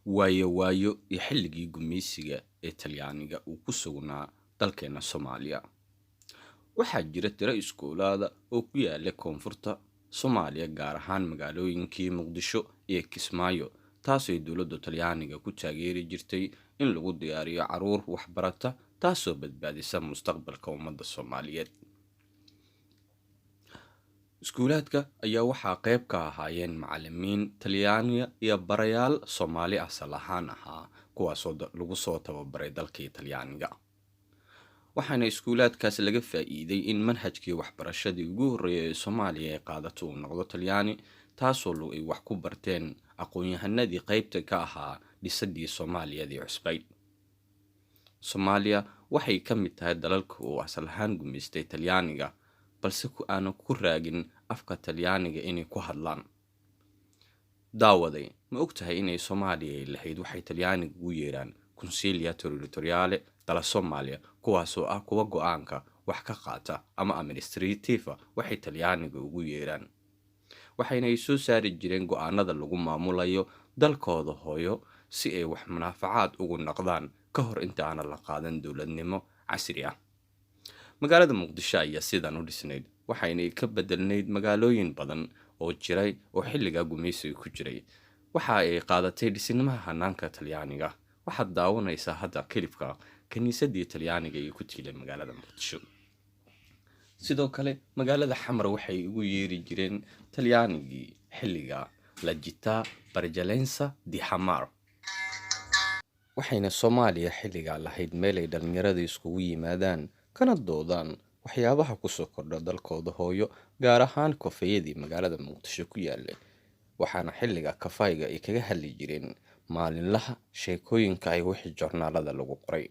Waayo waayo iyo xilligii gumeysiga ee Talyaaniga uu ku sugnaa dalkeena Soomaaliya, waxaa jira tiro iskuulaada oo ku yaala koonfurta Soomaaliya, gaar ahaan magaalooyinkii Muqdisho iyo Kismaayo, taasoo dowladda Talyaaniga ku taageeri jirtay in lagu diyaariyo caruur waxbarata, taasoo badbaadisa mustaqbalka ummadda Soomaaliyeed. Iskuulaadka ayaa waxaa qayb ka ahaayeen macalimiin Talyaaniga iyo barayaal Soomaali asal ahaan ahaa, kuwaasoo lagu soo tababaray dalkii Talyaaniga. Waxaana iskuulaadkaas laga faa'iiday in manhajkii waxbarashadii ugu horreeyay ee Soomaaliya ay qaadato uu noqdo Talyaani, taasoo ay wax ku barteen aqoon-yahanadii qaybta ka ahaa dhisidii Soomaaliyadii cusbayd. Soomaaliya waxay ka mid tahay dalalka uu asal ahaan gumaystay Talyaaniga, balse ku aanu ku raagin afka Talyaaniga inay ku hadlaan. Daawaday, ma ogtahay inay Soomaaliya ay lahayd waxay Talyaaniga ugu yeeraan Consiglio Territoriale dalla Somalia, kuwaasoo ah kuwa go-aanka wax ka qaata ama amministrativa waxay Talyaaniga ugu yeeraan, waxayna ay soo saari jireen go-aanada lagu maamulayo dalkooda hooyo si ay wax munaafacaad ugu noqdaan ka hor inta aanan la qaadan dowladnimo casri ah. Magaalada Muqdisho ayaa sidan u dhisnayd, waxaynay ka bedelnayd magaalooyin badan oo jiray oo xilligaa gumaysiga ku jiray. Waxa ay qaadatay dhisnimaha hanaanka Talyaaniga. Waxaad daawanaysaa hadda kilibka kiniisadii Talyaaniga ee ku tiilay magaalada Muqdisho. Sidoo kale magaalada Xamar waxay ugu yeeri jireen Talyaanigii xilliga La Città per eccellenza di Hamar. Waxayna Soomaaliya xilligaa lahayd meel ay dhalinyarada iskugu yimaadaan kana doodaan waxyaabaha kusoo kordha dalkooda hooyo, gaar ahaan kafeeyadii magaalada Muqdisho ku yaalay. Waxaana xilliga kafayga ay kaga hadli jireen maalinlaha sheekooyinka ay wixii joornaalada lagu qoray.